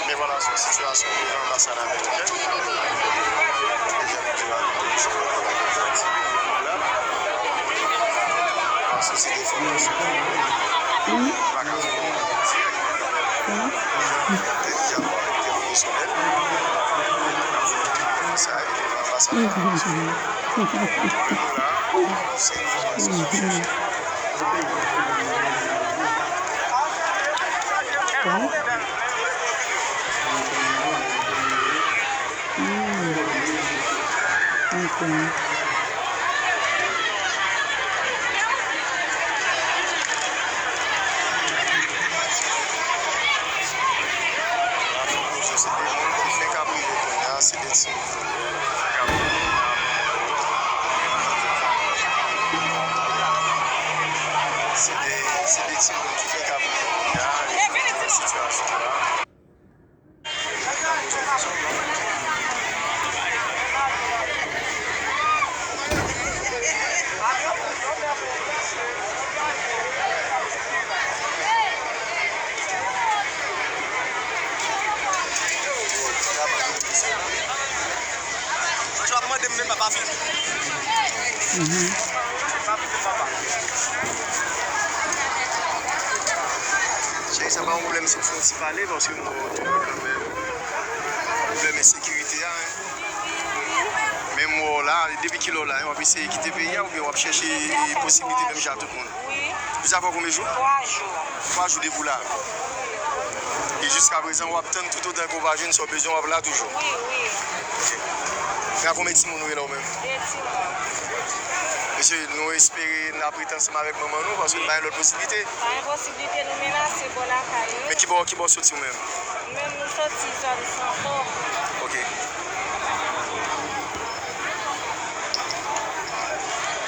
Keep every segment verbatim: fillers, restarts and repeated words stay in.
Men vwala, se yon sitiyasyon devan anbasad amerikèn. Deja nou te la, nou te sou la. Paske se de fòmasyon. Pa ka fè yon dirèk. Te deja pran pwotesyonèl. Sa e devan anbasad la. Nou la, se yon sitiyasyon. Bon. Hmm. Ok. Se de moun ki fenk ap rive kounye a, se de timoun. Se de, se de timoun ki fenk ap rive kounye a, e ki nan sitiyasyon la. Sa w ap mande m menm, papa, filme. Mhm. Papa, filme, papa. Cheri, sa pa yon pwoblèm si w fè yon ti pale, paske m wè w tounen kanmenm. Pwoblèm ensekirite a, hein. Men m wè w la, depi kilè w la, hein, w ap eseye kite peyi a oubyen w ap chèche posiblite menm jan ak tout moun? Wi. Visa fè konbyen jou? Twa jou. Twa jou depi w la. E jiskaprezan, w ap tann toutotan ke w pa jwenn sa w bezwen, w ap la toujou? Wi, wi. Ok. Men a konbyen timoun ou ye la ou menm? De timoun. Mesye, nou espere n ap rete ansanm avèk manman nou, paske n pa gen lòt posiblite. Pa gen posiblite, nou menase bò lakay nou. Men ki bò, ki bò w soti ou menm? Nou menm, nou soti zòn Sanfò. Ok.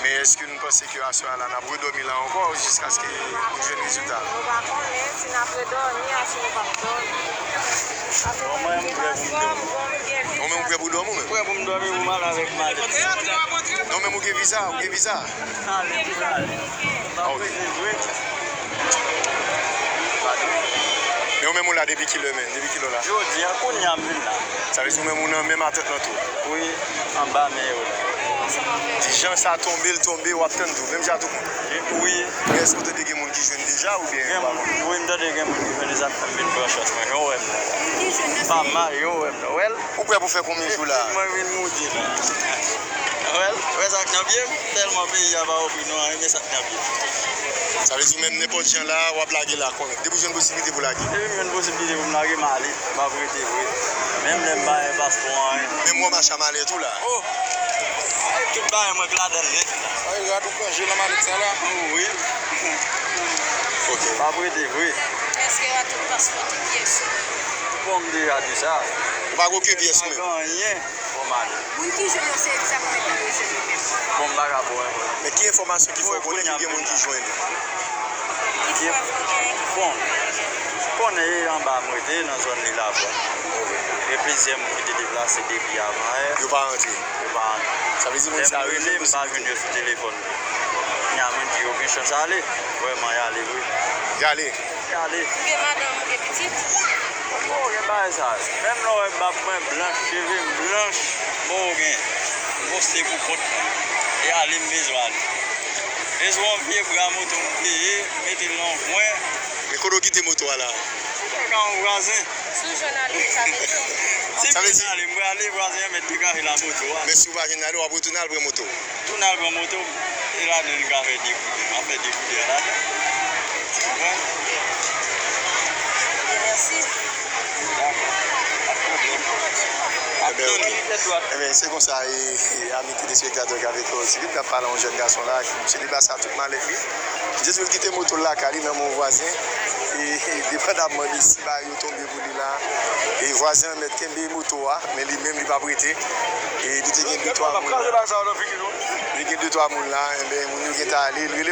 Men èske nou panse ke aswè a la, n ap redòmi la ankò jiskaske nou jwenn rezilta? Nou pa konnen si n ap redòmi a, si nou p ap dòmi. Paske nou gen paswa, nou gen viza. Ou menm ou prè pou dòmi ou menm? Prè pou m dòmi, pou m ale avèk malèt. Non, menm ou gen viza, ou gen viza? Ale, m prale. Ah, ok. Men ou menm ou la depi kilè menm? Depi kilè w la? Jodi a, kounye a m vin la. Sa vle di ou menm ou nan menm atant lan tou? Wi, anba men yo la. Ti jan sa tonbe, l tonbe, w ap tann tou, menm jan tout moun. Wi. Men èske w tande gen moun ki jwenn deja oubyen ou pa konnen? Gen moun, wi, m tande gen moun ki jwenn deja, m vin pran chans mwen. Yo wè m la. Pa mal, yo wè m la. Wè l? Ou prè pou fè konbyen jou la? Mwen vin moute la. Wè l, wè sa k nan pye m? Tèlman peyi a pa ofri nou anyen, men sa k nan pye m. Sa vle di ou menm nenpòt jan la, w ap lage la, konnen. Depi w jwenn posiblite pou lage. Depi m jwenn posiblite pou m lage, m ale. M ap rete vre. Menm lè m pa gen paspò anyen. Menm w ap mache a malèt ou la? Oh! Tout bagay mwen k ladan l nèt la. Sa vle di rad ou plonje nan malèt sa la? Wi. Ok. M ap rete vre. Èske w a tout paspò, tout pyès ou? Bon, m deja di sa. Ou pa gen okenn pyès ou menm? Pa gen anyen. Bon, madanm. Moun ki jwenn yo se egzakteman yo jwenn yo menm. Bon, m pa ka ba w enfòmasyon. Men ki enfòmasyon ki fè w konnen ke gen moun ki jwenn? Ki fè w konnen? Bon, konnen e anba m rete nan zòn Lilabwa. Gen plizyè moun ki te deplase depi avan yè. Yo pa rantre? Yo pa rantre. Sa vle di moun sa yo rele, m pa jwenn yo sou telefòn. Kounye a, mwen di yo gen chans ale. Vrèman, y ale vre. Y ale? Y ale. Ou gen madanm, ou gen pitit? Bon, gen bagay sa. Menm lè w wè bab mwen blanch, cheve m blanch, bon, ou gen. M poste pou kont mwen. E ale m bezwen ale. E sou yon vye bra moto m peye, m mete l nan yon kwen. Men kote w kite moto a la? Moto a yon vwazen. Si w jwenn ale, sa vle di? Si m jwenn ale, m prale, vwazen an mèt degaje lamoto a. Men si w pa jwenn ale, w ap retounen al pran moto w? Tounen al pran moto m, e ladan l ka fè dekoudè. M ap fè dekoudè ladan. Ou konprann? Mèsi. Dakò. Pa t pwoblèm. Ebyen, ok. Ebyen, se konsa, e, e, ami telespektatè k avèk nou, se li k ap pale a yon jèn gason la, ki misye deplase ak tout malèt li. Misye di l kite moto l lakay li nan men yon vwazen. E, e, depandamman de si bagay yo tonbe pou li la, e Vwazen an mèt kenbe moto a, men li menm li p ap rete. E li te gen de twa moun. Li gen de twa moun la, enben moun yo gentan ale. Li rele